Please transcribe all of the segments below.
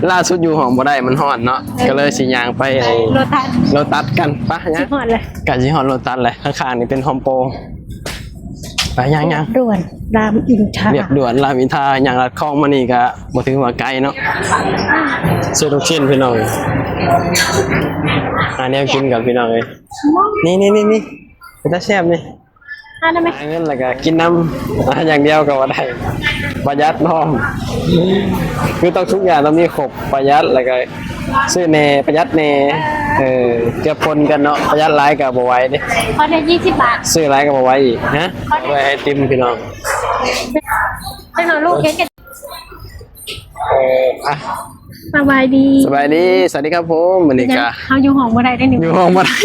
ລ່າສຸດຢູ່ຫ້ອງບໍ່ໄດ້ ມັນຮ້ອນເນາະ ເອີ ກໍເລີຍຊິຍ່າງໄປ ໄປໂລຕັສ ໂລຕັສກັນ. ໄປຫຍັງ ຊິຮອດແລ້ວ ໃກ້ຊິຮອດໂລຕັສແລ້ວ. ຂ້າງໆນີ້ເປັນໂຮມໂປຣ. ໄປຍ່າງໆ ລຽບດ່ວນ ລາມອິນທາ ລຽບດ່ວນ ລາມອິນທາ. ຍ່າງລັດຄອງມານີ້ກໍບໍ່ຖືວ່າໄກເນາະ. ຊື້ລູກຊິ້ນພີ່ນ້ອງ ຫາແນວກິນກ່ອນພີ່ນ້ອງເອີຍ. ນີ້ໆໆ ເປັນຕາແຊບນີ້. ຫາໄດ້ໄໝ? ຫາເງິນແລ້ວກໍກິນນຳ ຫາຢ່າງດຽວກໍບໍ່ໄດ້ ປະຢັດພ້ອມ ຄືຕ້ອງທຸກຢ່າງຕ້ອງມີຄົບ ປະຢັດ ແລ້ວກໍຊື້ແດ່ ປະຢັດແດ່. ເອີ ເກືອບປົນກັນເນາະ ປະຢັດຫຼາຍກໍບໍ່ໄຫວເດ້. ຂໍໄດ້ຊາວບາດ ຊື້ຫຼາຍກໍບໍ່ໄຫວອີກ. ຮະ ຂໍໄດ້ ໄວ້ໄອຕິມພີ່ນ້ອງ ໄປຫາລູກເຮັດກັນ. ເອີ ອ່ະ ສະບາຍດີ ສະບາຍດີ ສະຫວັດດີຄັບຜົມ. ມື້ນີ້ກະ ເຮົາຢູ່ຫ້ອງບໍ່ໄດ້ເດ້ນີ້ ຢູ່ຫ້ອງບໍ່ໄດ້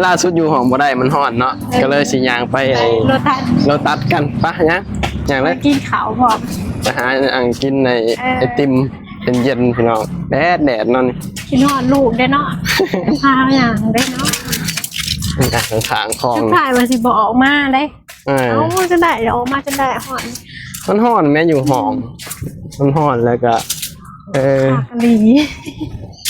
ລ່າສຸດຢູ່ຫ້ອງບໍ່ໄດ້ ມັນຮ້ອນເນາະ ເອີ ກໍເລີຍຊິຍ່າງໄປ ໄປໂລຕັສ ໂລຕັສກັນ. ໄປຫຍັງ ຫຍັງເລີຍ ໄປກິນເຂົ້າພ້ອມ ໄປຫາອັງກິນໃນ ເອີ ໄອຕິມເຢັນໆ ພີ່ນ້ອງ. ແດດໆ ເນາະນີ້ ຄິດຮອດລູກເດ້ເນາະ ພາຫຍັງເດ້ເນາະ ຂ້າງໆ ຂອງ ສຸດທ້າຍວ່າຊິບໍ່ອອກມາເດ້. ເອີ ເອົ້າ ຈັ່ງໃດ ອອກມາຈັ່ງໃດ ຮ້ອນ ມັນຮ້ອນແມ່ນຢູ່ຫ້ອງ ອືມ ມັນຮ້ອນແລ້ວກໍ ເອີ ຄັກອີ່ຫຼີ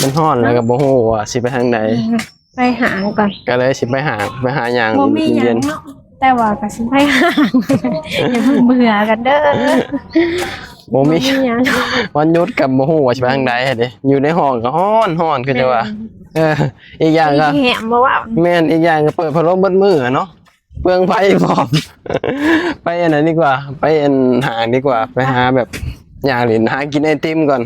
ມັນຮ້ອນແລ້ວກໍບໍ່ຮູ້ວ່າຊິໄປທາງໃດ. ອືມ ໄປຫ້າງກ່ອນ ກໍເລີຍຊິໄປຫ້າງ ໄປຫາຫຍັງ ບໍ່ມີຫຍັງເນາະ ແຕ່ວ່າກໍຊິໄປຫ້າງ ຢ່າເພິ່ງເບື່ອກັນເດີ. ບໍ່ມີ ບໍ່ມີຫຍັງ ວັນຢຸດກໍບໍ່ຮູ້ວ່າຊິໄປທາງໃດເດ້ ຢູ່ໃນຫ້ອງກໍຮ້ອນ ຮ້ອນຄືຈະວ່າ ແມ່ນ ເອີ ອີກຢ່າງກໍ ມີແຮມບໍ່ວ່າ ແມ່ນ ອີກຢ່າງກໍເປີດພັດລົມເບິດມື້ເນາະ. ເປືອງໄຟພ້ອມ ໄປອັນນັ້ນດີກວ່າ ໄປອັນຫ້າງດີກວ່າ ໄປຫາແບບຍ່າງຫຼິ້ນ ຫາກິນໄອຕິມກ່ອນ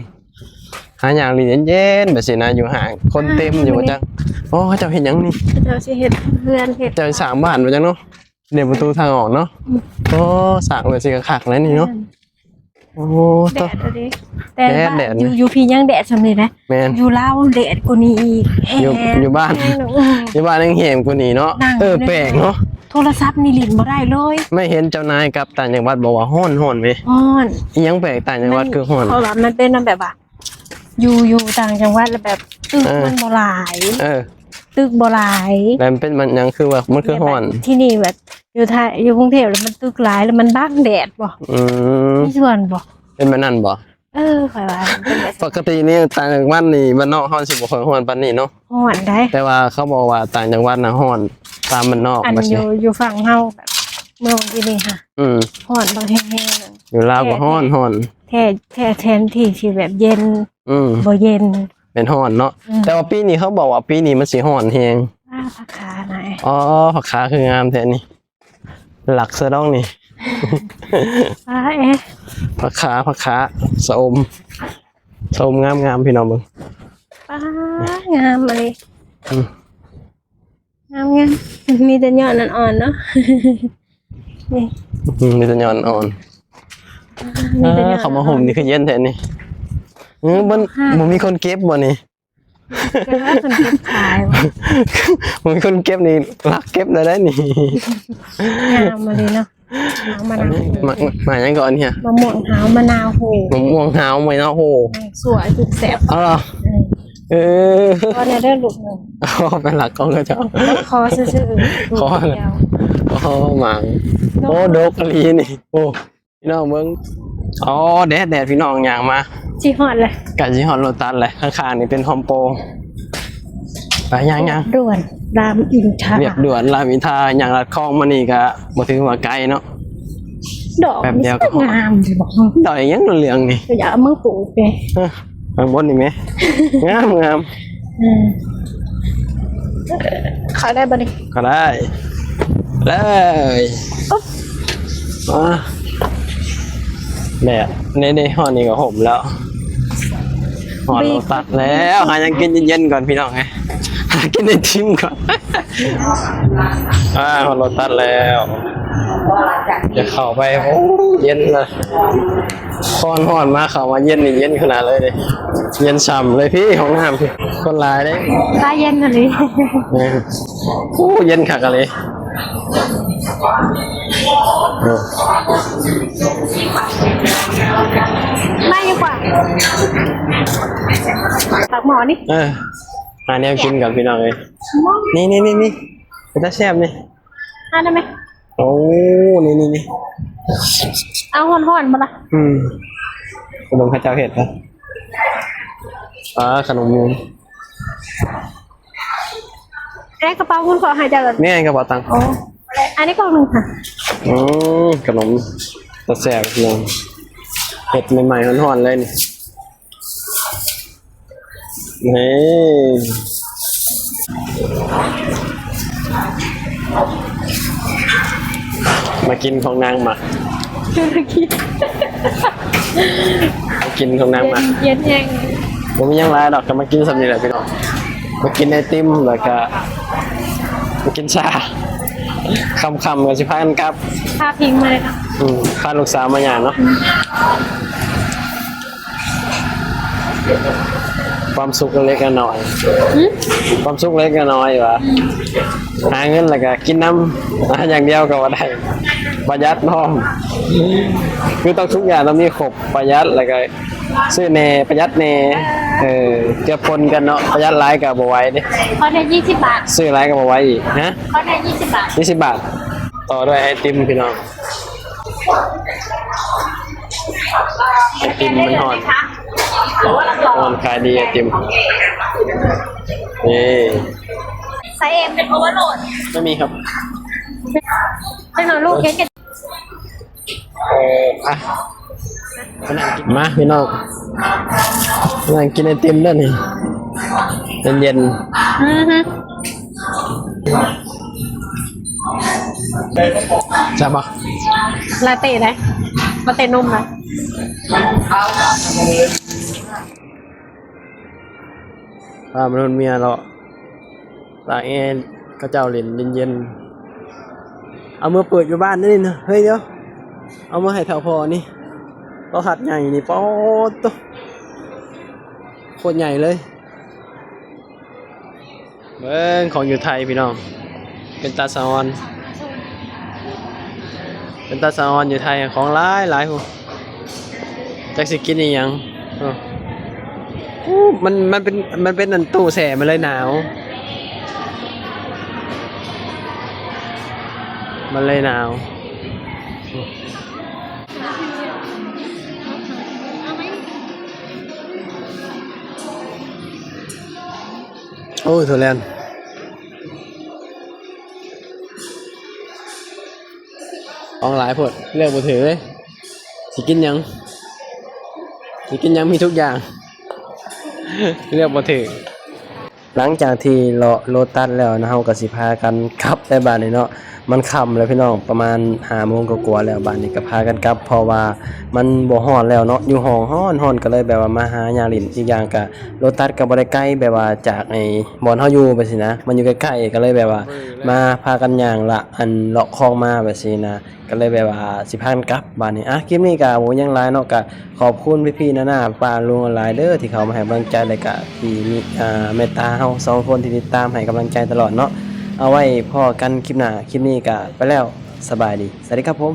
ຫາຍ່າງຫຼິ້ນເຢັນໆ ແບບຊີ້ນະ ຢູ່ຫ້າງຄົນເຕັມຢູ່ ອ່າ ວ່າຈັ່ງ. ໂອ້ ເຂົາເຈົ້າເຮັດຫຍັງນີ້? ເຂົາເຈົ້າຊິເຮັດເຮືອນເຮັດ ເຈົ້າຊິສ້າງບ້ານວ່າຈັ່ງເນາະ ເດ ປະຕູທາງອອກເນາະ. ອືມ ໂອ້ ສ້າງແບບຊີ້ກໍຄັກແລ້ວນີ້ເນາະ. ແມ່ນ ໂອ້ ແດດເດ້ ແດດ ແດດ ຢູ່ ຢູ່ພີ້ຍັງແດດສ່ຳນີ້ນະ. ແມ່ນ ຢູ່ລາວແດດກວ່ານີ້ອີກ ຢູ່ ຢູ່ບ້ານ ແຮງ ອືມ ຢູ່ບ້ານແຮງໆກວ່ານີ້ເນາະ. ເອີ ແປກເນາະ ໂທລະສັບນີ້ຫຼິ້ນບໍ່ໄດ້ເລີຍ. ແມ່ເຫັນເຈົ້ານາຍກັບຕ່າງຈັງຫວັດບອກວ່າຮ້ອນ ຮ້ອນເວີຍ ຮ້ອນ. ອີຫຍັງແປກ ຕ່າງຈັງຫວັດຄືຮ້ອນ? ເພາະວ່າມັນເປັນນຳແບບວ່າ ຢູ່ ຢູ່ຕ່າງຈັງຫວັດແລ້ວແບບຕຶກ ເອີ ມັນບໍ່ຫຼາຍ ເອີ ຕຶກບໍ່ຫຼາຍ ແລ້ວມັນເປັນມັນຫຍັງ ຄືວ່າມັນຄືຮ້ອນ? ທີ່ນີ້ແບບ ຢູ່ໄທ ຢູ່ກຸງເທບແລ້ວມັນຕຶກຫຼາຍ ແລ້ວມັນບັງແດດບໍ? ອືມ ມີສ່ວນບໍ? ເປັນແບບນັ້ນບໍ? ເອີ ຂ້ອຍວ່າມັນເປັນແບບ ປົກກະຕິນີ້ຕ່າງຈັງຫວັດນີ້ ບ້ານນອກເຮົາຊິບໍ່ຄ່ອຍຮ້ອນປານນີ້ເນາະ. ຮ້ອນໃດ ແຕ່ວ່າເຂົາບອກວ່າຕ່າງຈັງຫວັດນະຮ້ອນ ຕາມບ້ານນອກ ອັນ ວ່າ ຢູ່ ຢູ່ຝັ່ງເຮົາແບບເມືອງທີ່ນີ້ຫະ ອືມ ຮ້ອນບັກແຮງໆ. ຢູ່ລາວກໍຮ້ອນ ຮ້ອນ ແທ້ ແທ້ ແທນທີ່ຊິແບບເຢັນ ອືມ ບໍ່ເຢັນ ແມ່ນຮ້ອນເນາະ. ອືມ ແຕ່ວ່າປີນີ້ເຂົາບອກວ່າປີນີ້ມັນຊິຮ້ອນແຮງ. ອ້າ ຜັກຂານະ ອໍ ຜັກຂາຄືງາມແທ້ນີ້ ຫຼັກຊະດອກນີ້. ອ້າ ເອ ຜັກຂາ ຜັກຂາ ຊະອົມ ຊະອົມງາມໆ ພີ່ນ້ອງເບິ່ງ. ປ້າ ງາມອີ່ຫຼີ. ອືມ ງາມໆ ມີແຕ່ຍອດອ່ອນໆເນາະ ນີ້ ອືມ ມີແຕ່ຍອດອ່ອນ. ອ່າ ມີແຕ່ຍອດ ເຂົ້າມາໂຮມນີ້ຄືເຢັນແທ້ນີ້. ເອີ ມັນບໍ່ມີຄົນເກັບບໍ່ນີ້? ເກັບແລ້ວເພິ່ນເກັບຂາຍ. ບໍ່ມີຄົນເກັບນີ້ ລັກເກັບໄດ້ໄດ໋ນີ້. ງາມອີ່ຫຼີເນາະ. ໝາກ ໝາກຫຍັງກ່ອນເຮຍ? ມະມ່ວງຫາວມະນາວໂຫ. ມະມ່ວງຫາວມະນາວໂຫ ສົວຍແຊບ. ເອົາເນາະ ເອີ ຂໍແດ່ເດີລູກໜຶ່ງ. ອໍ ເປັນຫຼັກຂອງເຂົາເຈົ້າ ຂໍຊື່ໆ ຂໍ ໂອ້ ໝາກ ໂອ້ ດົກອີ່ຫຼີນີ້. ໂອ້ ພີ່ນ້ອງເບິ່ງ ອໍ ແດດໆ ພີ່ນ້ອງ ຍ່າງມາ ຊິຮອດແລ້ວ ໃກ້ຊິຮອດໂລຕັສແລ້ວ. ຂ້າງໆນີ້ເປັນໂຮມໂປຣ. ໄປຍ່າງໆ ລຽບດ່ວນ ລາມອິນທາ ລຽບດ່ວນ ລາມອິນທາ. ຍ່າງລັດຄອງມານີ້ກໍບໍ່ຖືວ່າໄກເນາະ ດອກ ແປັບດຽວກໍຮອດ. ງາມຊິບອກ ດອກຫຍັງເຫຼືອງນີ້? ກໍຢາກເອົາມາປູກເດ້. ເອີ ຂ້າງບົນນີ້ແມ ງາມໆ. ອືມ ເຂົ້າໄດ້ບໍ່ນີ້? ເຂົ້າໄດ້ເລີຍ. ມາ ແດດ ນີ້ໆ ຮອດນີ້ກໍຮົ່ມແລ້ວ ຮອດໂລຕັສແລ້ວ. ຫາຫຍັງກິນເຢັນໆ ກ່ອນ ພີ່ນ້ອງເອີຍ ຫາກິນໄອຕິມກ່ອນ. ອ່າ ຮອດໂລຕັສແລ້ວ ຈະເຂົ້າໄປ. ໂອ້ ເຢັນນະ ຮ້ອນໆ ມາ ເຂົ້າມາເຢັນນີ້ ເຢັນຂະໜາດເລີຍເດ້ ເຢັນຊ່ຳເລີຍ. ພີ້ ຫ້ອງນ້ຳພີ້ ຄົນຫຼາຍເດ້ ຕາເຢັນອີ່ຫຼີ. ແມ່ນ ໂອ້ ເຢັນຄັກອີ່ຫຼີ. ມາຢູ່ກວ່າ ປາກໝໍນີ້. ເອີ ຫາແນວກິນກ່ອນ ພີ່ນ້ອງເອີຍ. ນີ້ໆໆ ເປັນຕາແຊບນີ້ ຫາໄດ້ໄໝ? ໂອ້ ນີ້ໆໆ ເອົາຮ້ອນໆ ບໍ່ລະ? ອືມ ເບິ່ງເຂົາເຈົ້າເຮັດນະ. ອ່າ ຂະໜົມຢູ່ ໃນກະເປົາພຸ້ນ ຂໍໃຫ້ເຈົ້າ ແມ່ນກະເປົາຕັງ. ໂອ້ ອັນນີ້ກ່ອງໜຶ່ງຄ່ະ. ອືມ ຂະໜົມຕາແຊບເນາະ ເຮັດໃໝ່ໆ ຮ້ອນໆ ເລີຍນີ້. ນີ້ ມາກິນຂອງນາງໝາກ ມາກິນຂອງນາງໝາກ ເຢັນແຮງ. ບໍ່ມີຫຍັງຫຼາຍດອກ ກະມາກິນສ່ຳນີ້ແຫຼະພີ່ນ້ອງ ມາກິນໄອຕິມ ແລ້ວກະມາກິນຊາ ຄ່ຳໆ ກະຊິພາກັນກັບ ພາພິງມາເລີຍເນາະ. ອືມ ພາລູກສາວມາຫຍັງເນາະ. ຄວາມສຸກເລັກໆ ນ້ອຍໆ ຫື? ຄວາມສຸກເລັກໆ ນ້ອຍໆ ວ່າ ຫາເງິນແລ້ວກະກິນນຳ ຫາຢ່າງດຽວກະບໍ່ໄດ້ ປະຢັດພ້ອມ ຄືຕ້ອງທຸກຢ່າງຕ້ອງມີຄົບ ປະຢັດ ແລ້ວກະຊື້ແດ່ ປະຢັດແດ່ ເອີ ເກືອປົນກັນເນາະ ປະຢັດຫຼາຍກະບໍ່ໄຫວເດ້. ຂໍໄດ້ ຍີ່ສິບບາດ ຊື້ຫຼາຍກະບໍ່ໄຫວອີກ. ຮະ? ຂໍໄດ້ ຍີ່ສິບບາດ ຍີ່ສິບບາດ. ຕໍ່ດ້ວຍໄອຕິມພີ່ນ້ອງ ໄອຕິມມັນຮ້ອນ ຮ້ອນຂາຍດີໄອຕິມ. ນີ້ ໃສ່ເອັມເປັນໂອເວີໂຫຼດ ໄມ່ມີຄັບ ໃຫ້ເຮົາລູກເຮັດກັນ. ເອີ ອ່ະ ມາພີ່ນ້ອງ ນັ່ງກິນໄອຕິມເດີນີ້ ເຢັນໆ. ອືຮຶ ແຊບບໍ່? ລາເຕ້ໄດ໋ ລາເຕ້ນົມນະ. ພາມະນຸດເມຍເລາະຕາກແອ ເຂົາເຈົ້າຫຼິ້ນເຢັນໆ. ເອົາມາເປີດຢູ່ບ້ານນີ້ນະ ເຮີ້ຍ ດຽວ ເອົາມາໃຫ້ເຖົ້າພໍ່ນີ້ ໂຕທັດໃຫຍ່ນີ້ ປາດໂທ້ ໂຄດໃຫຍ່ເລີຍ. ເບິ່ງຂອງຢູ່ໄທພີ່ນ້ອງ ເປັນຕາສະອອນ ເປັນຕາສະອອນຢູ່ໄທ ຂອງຫຼາຍໆ ພຸ້ນ ຈັກຊິກິນອີ່ຫຍັງ. ໂອ້ ໂອ້ ມັນ ມັນເປັນ ມັນເປັນອັນຕູ້ແຊ່ ມັນເລີຍໜາວ ມັນເລີຍໜາວ. ໂອ້ຍ ໂຖແລນ ຂອງຫຼາຍໂພດ ເລືອກບໍ່ຖືກເລີຍ ຊິກິນຫຍັງ ຊິກິນຫຍັງ ມີທຸກຢ່າງ ເລືອກບໍ່ຖືກ. ຫຼັງຈາກທີ່ເລາະໂລຕັດແລ້ວນະ ເຮົາກະຊິພາກັນກັບແລ້ວບາດນີ້ເນາະ. ມັນຄ່ຳແລ້ວພີ່ນ້ອງ ປະມານຫ້າໂມງກວ່າໆ ແລ້ວ ບາດນີ້ກະພາກັນກັບ ເພາະວ່າມັນບໍ່ຮ້ອນແລ້ວເນາະ ຢູ່ຫ້ອງຮ້ອນໆ ກະເລີຍແບບວ່າມາຫາຍ່າງຫຼິ້ນ. ອີກຢ່າງກະໂລຕັດກະບໍ່ໄດ້ໄກ ແບບວ່າຈາກໄອ້ບ່ອນເຮົາຢູ່ແບບຊີ້ນະ ມັນຢູ່ໃກ້ໆ ກະເລີຍແບບວ່າມາພາກັນຍ່າງລະ ອັນ ເລາະຄອງມາແບບຊີ້ນະ ກະເລີຍແບບວ່າຊິພາກັນກັບບາດນີ້. ອ່ະ ຄລິບນີ້ກະບໍ່ມີຫຍັງຫຼາຍເນາະ ກະຂອບຄຸນພີ່ໆ ນ້າໆ ປ້າໆ ລຸງໆ ຫຼາຍເດີ ທີ່ເຂົ້າມາໃຫ້ກຳລັງໃຈ ແລະກະທີ່ມີ ອ່າ ເມດຕາເຮົາສອງຄົນທີ່ຕິດຕາມໃຫ້ກຳລັງໃຈຕະຫຼອດເນາະ. ເອົາໄວ້ພໍ້ກັນຄລິບໜ້າ ຄລິບນີ້ກະໄປແລ້ວ ສະບາຍດີ ສະຫວັດດີຄັບຜົມ.